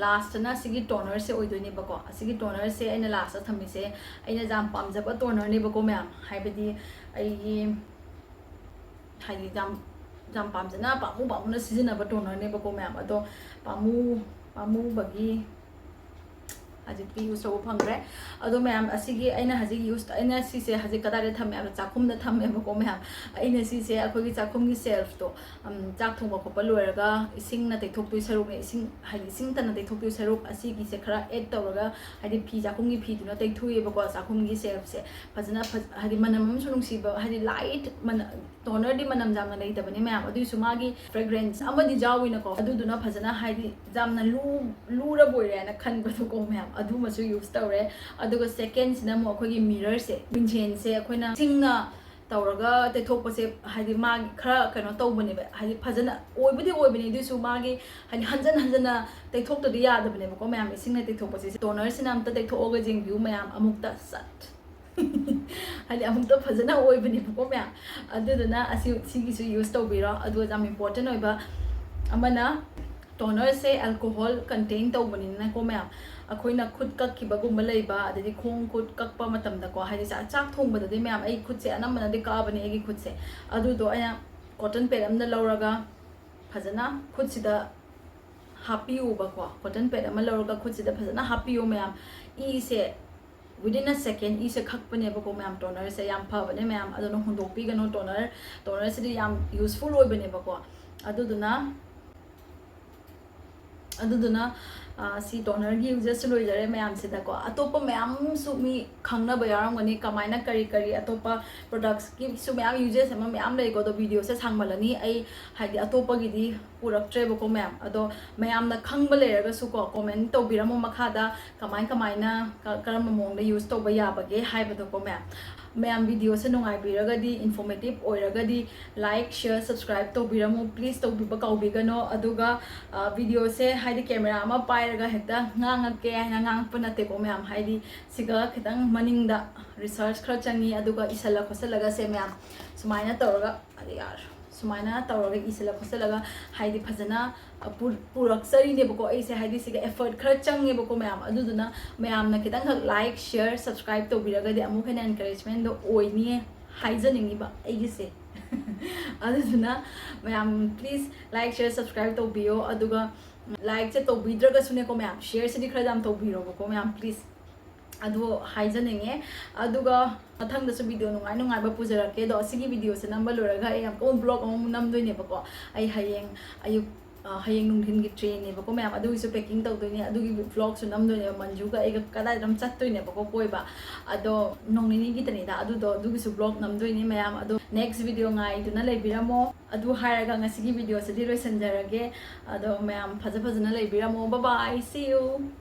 ꯂꯥꯁꯇꯅ ꯁꯤꯒꯤ ꯇꯣꯅꯔꯁꯦ ꯑꯣꯏꯗꯣꯏꯅꯦꯕꯀꯣ꯫ ꯑꯁꯤꯒꯤ ꯇꯣꯅꯔꯁꯦ ꯑꯩꯅ ꯂꯥꯁꯇ ꯊꯝꯃꯤꯁꯦ ꯑꯩꯅ ꯌꯥꯝ ꯄꯥꯝꯖꯕ ꯇꯣꯅꯔꯅꯦꯕꯀꯣ ꯃꯌꯥꯝ꯫ ꯍꯥꯏꯕꯗꯤ ꯑꯩꯒꯤ, ꯍꯥꯏꯗꯤ, ꯌꯥꯝ, ꯌꯥꯝ ꯄꯥꯝꯖꯅ ꯄꯥꯝꯃꯨ ꯄꯥꯝꯃꯨꯅ ꯁꯤꯖꯤꯟꯅꯕ ꯇꯣꯅꯔꯅꯦꯕꯀꯣ ꯃꯌꯥꯝ꯫ ꯑꯗꯣ ꯄꯥꯝꯃꯨ, ꯄꯥꯝꯃꯨꯕꯒꯤ, ꯍꯧꯖꯤꯛꯇꯤ ꯌꯨꯁ ꯇꯧꯕ ꯐꯪꯗ꯭ꯔꯦ꯫ ꯑꯗꯣ ꯃꯌꯥꯝ, ꯑꯁꯤꯒꯤ ꯑꯩꯅ ꯍꯧꯖꯤꯛ ꯌꯨꯁ ꯑꯩꯅ ꯁꯤꯁꯦ ꯍꯧꯖꯤꯛ ꯀꯗꯥꯏꯗ ꯊꯝꯃꯦ ꯍꯥꯏꯕ? ꯆꯥꯛꯈꯨꯝꯗ ꯊꯝꯃꯦꯕꯀꯣ ꯃꯌꯥꯝ꯫ ꯑꯩꯅ ꯁꯤꯁꯦ ꯑꯩꯈꯣꯏꯒꯤ ꯆꯥꯛꯈꯨꯝꯒꯤ ꯁꯦꯜꯐꯇꯣ, ꯆꯥꯛ ꯊꯣꯡꯕ ꯈꯣꯠꯄ ꯂꯣꯏꯔꯒ ꯏꯁꯤꯡꯅ ꯇꯩꯊꯣꯛꯇꯣꯏ ꯁꯔꯨꯛꯅꯦ, ꯏꯁꯤꯡ ꯍꯥꯏꯗꯤ ꯏꯁꯤꯡ ꯇꯅ ꯇꯩꯊꯣꯛꯇꯣꯏ ꯁꯔꯨꯛ ꯑꯁꯤꯒꯤꯁꯦ ꯈꯔ ꯑꯦꯗ ꯇꯧꯔꯒ, ꯍꯥꯏꯗꯤ ꯐꯤ, ꯆꯥꯛꯈꯨꯝꯒꯤ ꯐꯤꯗꯨꯅ ꯇꯩꯊꯣꯛꯑꯦꯕꯀꯣ꯫ ꯆꯥꯛꯈꯨꯝꯒꯤ ꯁꯦꯜꯐꯁꯦ ꯐꯖꯅ ꯐꯖ- ꯍꯥꯏꯗꯤ ꯃꯅꯝ ꯑꯃꯁꯨ ꯅꯨꯡꯁꯤꯕ, ꯍꯥꯏꯗꯤ ꯂꯥꯏꯠ ꯃꯅ ꯇꯣꯅꯔꯗꯤ ꯃꯅꯝ ꯌꯥꯝꯅ ꯂꯩꯇꯕꯅꯤ ꯃꯌꯥꯝ, ꯑꯗꯨꯏꯁꯨ ꯃꯥꯒꯤ ꯐ꯭ꯔꯦꯒ꯭ꯔꯦꯟꯁ ꯑꯃꯗꯤ ꯌꯥꯎꯋꯤꯅꯀꯣ꯫ ꯑꯗꯨꯗꯨꯅ ꯐꯖꯅ ꯍꯥꯏꯗꯤ ꯌꯥꯝꯅ ꯂꯨ ꯂꯨꯔꯕ ꯑꯣꯏꯔꯦ ꯍꯥꯏꯅ ꯈꯟꯕꯗꯣꯀꯣ ꯃꯌꯥꯝ, ꯑꯗꯨꯃꯁꯨ ꯌꯨꯁ ꯇꯧꯔꯦ꯫ ꯑꯗꯨꯒ ꯁꯦꯀꯦꯟꯁꯤꯅ ꯑꯃꯨꯛ ꯑꯩꯈꯣꯏꯒꯤ ꯃꯤꯔꯔꯁꯦ, ꯃꯤꯡꯁꯦꯟꯁꯦ ꯑꯩꯈꯣꯏꯅ ꯁꯤꯡꯅ ꯇꯧꯔꯒ ꯇꯩꯊꯣꯛꯄꯁꯦ ꯍꯥꯏꯗꯤ ꯃꯥꯒꯤ ꯈꯔ ꯀꯩꯅꯣ ꯇꯧꯕꯅꯦꯕ, ꯍꯥꯏꯗꯤ ꯐꯖꯅ ꯑꯣꯏꯕꯨꯗꯤ ꯑꯣꯏꯕꯅꯤ, ꯑꯗꯨꯏꯁꯨ ꯃꯥꯒꯤ ꯍꯥꯏꯗꯤ ꯍꯟꯖꯟ ꯍꯟꯖꯟꯅ ꯇꯩꯊꯣꯛꯇꯗꯤ ꯌꯥꯗꯕꯅꯦꯕꯀꯣ ꯃꯌꯥꯝ꯫ ꯏꯁꯤꯡꯅ ꯇꯩꯊꯣꯛꯄꯁꯦ, ꯇꯣꯅꯔꯁꯤꯅ ꯑꯝꯇ ꯇꯩꯊꯣꯛꯑꯒ ꯌꯦꯡꯕꯤꯌꯨ ꯃꯌꯥꯝ ꯑꯃꯨꯛꯇ ꯁꯠ꯫ ꯍꯥꯏꯗꯤ ꯑꯃꯨꯛꯇ ꯐꯖꯅ ꯑꯣꯏꯕꯅꯦꯕꯀꯣ ꯃꯌꯥꯝ꯫ ꯑꯗꯨꯗꯨꯅ ꯑꯁꯤ ꯁꯤꯒꯤꯁꯨ ꯌꯨꯁ ꯇꯧꯕꯤꯔꯣ꯫ ꯑꯗꯨꯒ ꯌꯥꯝ ꯏꯝꯄꯣꯔꯇꯦꯟ ꯑꯣꯏꯕ ꯑꯃꯅ, ꯇꯣꯅꯔꯁꯦ ꯑꯦꯜꯀꯣꯍꯣꯜ ꯀꯟꯇꯦꯟ ꯇꯧꯕꯅꯤꯅꯀꯣ ꯃꯌꯥꯝ, ꯑꯩꯈꯣꯏꯅ ꯈꯨꯠ ꯀꯛꯈꯤꯕꯒꯨꯝꯕ ꯂꯩꯕ, ꯑꯗꯩꯗꯤ ꯈꯣꯡ ꯈꯨꯠ ꯀꯛꯄ ꯃꯇꯝꯗꯀꯣ, ꯍꯥꯏꯗꯤ ꯆꯥꯛ ꯆꯥꯛ ꯊꯣꯡꯕꯗꯗꯤ ꯃꯌꯥꯝ ꯑꯩ ꯈꯨꯠꯁꯦ ꯑꯅꯝꯕꯅꯗꯤ ꯀꯛꯑꯕꯅꯦ ꯑꯩꯒꯤ ꯈꯨꯠꯁꯦ꯫ ꯑꯗꯨꯗꯣ ꯑꯩꯅ ꯀꯣꯇꯟ ꯄꯦꯗ ꯑꯃꯗ ꯂꯧꯔꯒ ꯐꯖꯅ ꯈꯨꯠꯁꯤꯗ ꯍꯥꯞꯄꯤꯌꯨꯕꯀꯣ꯫ ꯀꯣꯇꯟ ꯄꯦꯗ ꯑꯃ ꯂꯧꯔꯒ ꯈꯨꯠꯁꯤꯗ ꯐꯖꯅ ꯍꯥꯞꯄꯤꯌꯨ ꯃꯌꯥꯝ꯫ ꯏꯁꯦ within a second ꯏꯁꯦ ꯈꯛꯄꯅꯦꯕꯀꯣ ꯃꯌꯥꯝ꯫ ꯇꯣꯅꯔꯁꯦ ꯌꯥꯝ ꯐꯕꯅꯦ ꯃꯌꯥꯝ, ꯑꯗꯨꯅ ꯍꯨꯟꯗꯣꯛꯄꯤꯒꯅꯨ꯫ ꯇꯣꯅꯔ ꯇꯣꯅꯔꯁꯤꯗꯤ ꯌꯥꯝ ꯌꯨꯁꯐꯨꯜ ꯑꯣꯏꯕꯅꯦꯕꯀꯣ꯫ ꯑꯗꯨꯗꯨꯅ ꯑꯗꯨꯗꯨꯅ ꯁꯤ ꯇꯣꯅꯔꯒꯤ ꯌꯨꯖꯦꯁꯁꯨ ꯂꯣꯏꯖꯔꯦ ꯃꯌꯥꯝꯁꯤꯗꯀꯣ꯫ ꯑꯇꯣꯞꯄ ꯃꯌꯥꯝꯁꯨ ꯃꯤ ꯈꯪꯅꯕ ꯌꯥꯎꯔꯝꯒꯅꯤ, ꯀꯃꯥꯏꯅ ꯀꯔꯤ ꯀꯔꯤ ꯑꯇꯣꯞꯄ ꯄ꯭ꯔꯣꯗꯛꯁꯀꯤꯁꯨ ꯃꯌꯥꯝ ꯌꯨꯖꯦꯁ ꯑꯃ ꯃꯌꯥꯝ ꯂꯩꯀꯣ꯫ ꯑꯗꯣ ꯚꯤꯗꯤꯑꯣꯁꯦ ꯁꯥꯡꯃꯜꯂꯅꯤ, ꯑꯩ ꯍꯥꯏꯗꯤ ꯑꯇꯣꯞꯄꯒꯤꯗꯤ ꯄꯨꯔꯛꯇ꯭ꯔꯦꯕꯀꯣ ꯃꯌꯥꯝ꯫ ꯑꯗꯣ ꯃꯌꯥꯝꯅ ꯈꯪꯕ ꯂꯩꯔꯒꯁꯨꯀꯣ, ꯀꯣꯃꯦꯟ ꯇꯧꯕꯤꯔꯝꯃꯣ ꯃꯈꯥꯗ, ꯀꯃꯥꯏ ꯀꯃꯥꯏꯅ ꯀ- ꯀꯔꯝꯕ ꯃꯑꯣꯡꯗ ꯌꯨꯁ ꯇꯧꯕ ꯌꯥꯕꯒꯦ ꯍꯥꯏꯕꯗꯣꯀꯣ ꯃꯌꯥꯝ꯫ ꯃꯌꯥꯝ ꯚꯤꯗꯤꯑꯣꯁꯦ ꯅꯨꯡꯉꯥꯏꯕꯤꯔꯒꯗꯤ, ꯏꯟꯐꯣꯔꯃꯦꯇꯤꯞ ꯑꯣꯏꯔꯒꯗꯤ, ꯂꯥꯏꯛ, ꯁꯤꯌꯔ, ꯁꯕꯁꯀ꯭ꯔꯥꯏꯕ ꯇꯧꯕꯤꯔꯝꯃꯣ꯫ ꯄ꯭ꯂꯤꯖ ꯇꯧꯕꯤꯕ ꯀꯥꯎꯕꯤꯒꯅꯣ꯫ ꯑꯗꯨꯒ ꯚꯤꯗꯤꯑꯣꯁꯦ ꯍꯥꯏꯗꯤ ꯀꯦꯃꯦꯔꯥ ꯑꯃ ꯄꯥꯏꯔꯒ ꯍꯦꯛꯇ ꯉꯥꯡꯉꯛꯀꯦ ꯍꯥꯏꯅ ꯉꯥꯡꯉꯛꯄ ꯅꯠꯇꯦꯀꯣ ꯃꯌꯥꯝ꯫ ꯍꯥꯏꯗꯤ ꯁꯤꯒ ꯈꯤꯇꯪ ꯃꯅꯤꯡꯗ ꯔꯤꯁꯔꯁ ꯈꯔ ꯆꯪꯉꯤ, ꯑꯗꯨꯒ ꯏꯁꯜꯂ ꯈꯣꯠꯆꯜꯂꯒ ꯁꯦ ꯃꯌꯥꯝ, ꯁꯨꯃꯥꯏꯅ ꯇꯧꯔꯒ, ꯑꯗ ꯌꯥꯔ ꯁꯨꯃꯥꯏꯅ ꯇꯧꯔꯒ ꯏꯁꯤꯜꯂ ꯈꯣꯠꯆꯜꯂꯒ ꯍꯥꯏꯗꯤ ꯐꯖꯅ ꯄꯨ- ꯄꯨꯔꯛꯆꯔꯤꯅꯦꯕꯀꯣ ꯑꯩꯁꯦ꯫ ꯍꯥꯏꯗꯤ ꯁꯤꯒ ꯑꯦꯐꯔꯠ ꯈꯔ ꯆꯪꯉꯦꯕꯀꯣ ꯃꯌꯥꯝ꯫ ꯑꯗꯨꯗꯨꯅ ꯃꯌꯥꯝꯅ ꯈꯤꯇꯪꯈꯛ ꯂꯥꯏꯛ, ꯁꯤꯌꯔ, ꯁꯕꯁꯀ꯭ꯔꯥꯏꯕ ꯇꯧꯕꯤꯔꯒꯗꯤ ꯑꯃꯨꯛ ꯍꯦꯟꯅ ꯑꯦꯟꯀꯔꯦꯖꯃꯦꯟꯗꯣ ꯑꯣꯏꯅꯤꯌꯦ ꯍꯥꯏꯖꯅꯤꯡꯉꯤꯕ ꯑꯩꯒꯤꯁꯦ꯫ ꯑꯗꯨꯗꯨꯅ ꯃꯌꯥꯝ ꯄ꯭ꯂꯤꯖ ꯂꯥꯏꯛ, ꯁꯤꯌꯔ, ꯁꯕꯁꯀ꯭ꯔꯥꯏꯕ ꯇꯧꯕꯤꯌꯣ꯫ ꯑꯗꯨꯒ Like ꯁꯦ ꯇꯧꯕꯤꯗ꯭ꯔꯒꯁꯨꯅꯦꯀꯣ ꯃꯌꯥꯝ, share ꯁꯤꯗꯤ ꯈꯔ ꯌꯥꯝ ꯇꯧꯕꯤꯔꯣꯕꯀꯣ ꯃꯌꯥꯝ, please꯫ ꯑꯗꯨ ꯍꯥꯏꯖꯅꯤꯡꯉꯦ꯫ ꯑꯗꯨꯒ ꯃꯊꯪꯗꯁꯨ video ꯅꯨꯡꯉꯥꯏ ꯅꯨꯡꯉꯥꯏꯕ ꯄꯨꯖꯔꯛꯀꯦ꯫ ꯑꯗꯣ ꯑꯁꯤꯒꯤ video ꯁꯦ ꯅꯝꯕ ꯂꯣꯏꯔꯒ ꯑꯩ ꯑꯃꯨꯛꯀ vlog ꯑꯃꯃꯨꯛ ꯅꯝꯗꯣꯏꯅꯦꯕꯀꯣ꯫ ꯑꯩ ꯍꯌꯦꯡ ꯑꯌꯨꯛ, ꯑ, ꯍꯌꯦꯡ ꯅꯨꯡꯊꯤꯟꯒꯤ train ꯅꯦꯕꯀꯣ ꯃꯌꯥꯝ, ꯑꯗꯨꯒꯤꯁꯨ packing ꯇꯧꯗꯣꯏꯅꯦ, ꯑꯗꯨꯒꯤ vlog ꯁꯨ ꯅꯝꯗꯣꯏꯅꯦꯕ꯫ ꯃꯟꯖꯨꯒ ꯑꯩꯒ ꯀꯗꯥꯏꯗ ꯑꯃ ꯆꯠꯇꯣꯏꯅꯦꯕꯀꯣ ꯀꯣꯏꯕ꯫ ꯑꯗꯣ ꯅꯣꯡ ꯅꯤꯅꯤꯒꯤꯇꯅꯤꯗ, ꯑꯗꯨꯗꯣ ꯑꯗꯨꯒꯤꯁꯨ vlog ꯅꯝꯗꯣꯏꯅꯦ ꯃꯌꯥꯝ꯫ ꯑꯗꯣ next video ꯉꯥꯏꯗꯨꯅ ꯂꯩꯕꯤꯔꯝꯃꯣ꯫ ꯑꯗꯨ ꯍꯥꯏꯔꯒ ꯉꯁꯤꯒꯤ video ꯁꯤꯗꯤ ꯂꯣꯏꯁꯤꯟꯖꯔꯒꯦ꯫ ꯑꯗꯣ ꯃꯌꯥꯝ ꯐꯖ ꯐꯖꯅ ꯂꯩꯕꯤꯔꯝꯃꯣ꯫ Bye bye, see you꯫